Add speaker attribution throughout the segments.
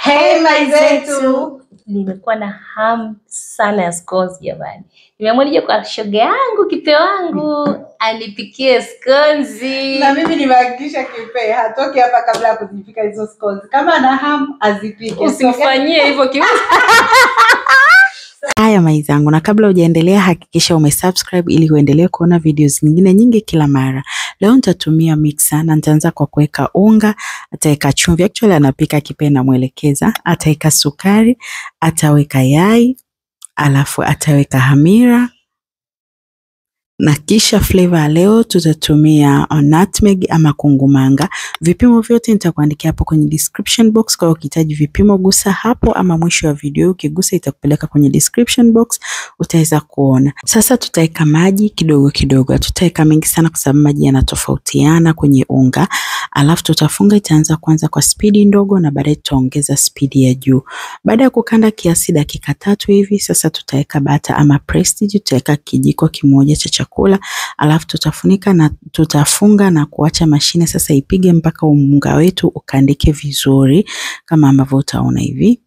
Speaker 1: Hey maizetu,
Speaker 2: nimekuwa na hamu sana ya scones jamani. Nimeamua nije kwa shoga yangu kipe wangu anipikie skonzi.
Speaker 1: Na mimi nimehakikisha Kipe hatoki hapa kabla ya kuzipika hizo scones. Kama ana hamu azipike.
Speaker 2: Usimfanyie hivyo Kipe.
Speaker 3: Haya maizangu, na kabla hujaendelea hakikisha umesubscribe ili uendelee kuona videos nyingine nyingi kila mara. Leo nitatumia mixer na nitaanza kwa kuweka unga, ataweka chumvi, actually anapika Kipe na mwelekeza, ataweka sukari, ataweka yai, alafu ataweka hamira na kisha flavor ya leo tutatumia nutmeg ama kungumanga. Vipimo vyote nitakuandikia hapo kwenye description box. Kwa hiyo ukihitaji vipimo gusa hapo, ama mwisho wa video ukigusa itakupeleka kwenye description box, utaweza kuona. Sasa tutaweka maji kidogo kidogo, hatutaweka mengi sana kwa sababu maji yanatofautiana kwenye unga. Alafu tutafunga, itaanza kwanza kwa spidi ndogo na baadaye tutaongeza spidi ya juu. Baada ya kukanda kiasi dakika 3 hivi, sasa tutaweka bata ama Prestige, tutaweka kijiko kimoja cha chakula, alafu tutafunika na tutafunga na kuacha mashine sasa ipige mpaka unga wetu ukandike vizuri kama ambavyo utaona hivi.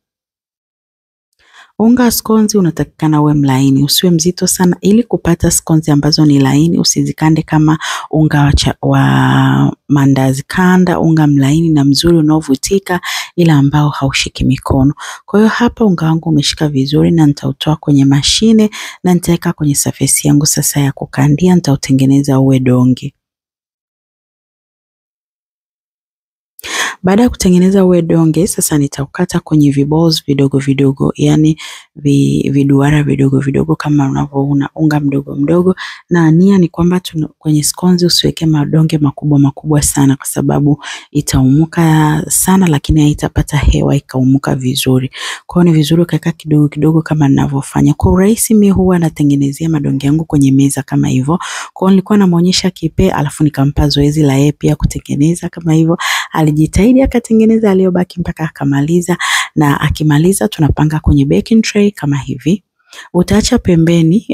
Speaker 3: Unga wa skonzi unatakikana uwe mlaini, usiwe mzito sana. Ili kupata skonzi ambazo ni laini, usizikande kama unga wa mandazi. Kanda unga mlaini na mzuri unaovutika, ila ambao haushiki mikono. Kwa hiyo hapa unga wangu umeshika vizuri na nitautoa kwenye mashine na nitaweka kwenye surface yangu sasa ya kukandia, nitautengeneza uwe donge. Baada ya kutengeneza uwe donge, sasa nitaukata kwenye viballs vidogo vidogo, yani viduara vidogo vidogo kama unavyoona, unga mdogo mdogo. Na nia ni kwamba kwenye skonzi usiweke madonge makubwa makubwa sana, kwa sababu itaumuka sana, lakini haitapata hewa ikaumuka vizuri. Kwa hiyo ni vizuri ukaweka kidogo kidogo kama ninavyofanya. Kwa urahisi mimi huwa natengenezea madonge yangu kwenye meza kama hivyo. Kwa hiyo nilikuwa namuonyesha Kipe, alafu nikampa zoezi la yeye pia kutengeneza kama hivyo. Alijitahidi akatengeneza aliyobaki mpaka akamaliza, na akimaliza tunapanga kwenye baking tray kama hivi. Utaacha pembeni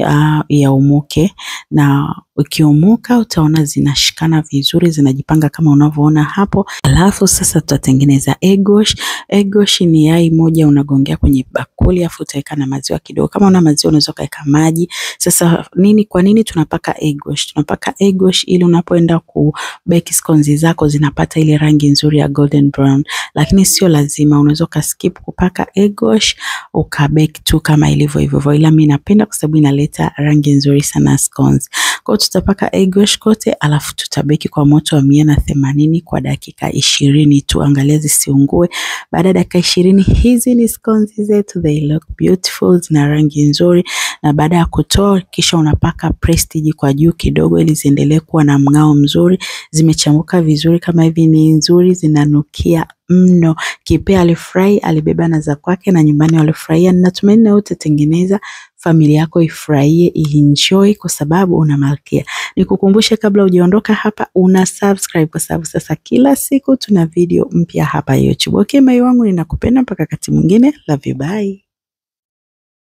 Speaker 3: yaumuke, na ukiumuka utaona zinashikana vizuri, zinajipanga kama unavyoona hapo. Alafu sasa tutatengeneza egg wash. Egg wash ni yai moja unagongea kwenye bakuli, alafu utaweka na maziwa kidogo. Kama una maziwa unaweza kuweka maji. Sasa nini, kwa nini tunapaka egg wash? Tunapaka egg wash ili unapoenda ku bake scones zako zinapata ile rangi nzuri ya golden brown, lakini sio lazima. Unaweza ukaskip kupaka egg wash ukabake tu kama ilivyo hivyo, ila mimi napenda kwa sababu inaleta rangi nzuri sana scones. Kwa tutapaka egg wash kote, alafu tutabeki kwa moto wa 180 kwa dakika 20 tu. Angalia zisiungue. Baada ya dakika 20, hizi ni scones zetu, they look beautiful, zina rangi nzuri. Na baada ya kutoa, kisha unapaka Prestige kwa juu kidogo ili ziendelee kuwa na mng'ao mzuri. Zimechambuka vizuri kama hivi, ni nzuri, zinanukia mno. Kipe alifurahi, alibeba na za kwake na nyumbani walifurahia. Natumaini na utatengeneza familia yako ifurahie, ienjoy kwa sababu una malkia. Nikukumbushe kabla hujaondoka hapa, una subscribe kwa sababu sasa kila siku tuna video mpya hapa YouTube. Okay, mai wangu, ninakupenda mpaka wakati mwingine. Love you, bye.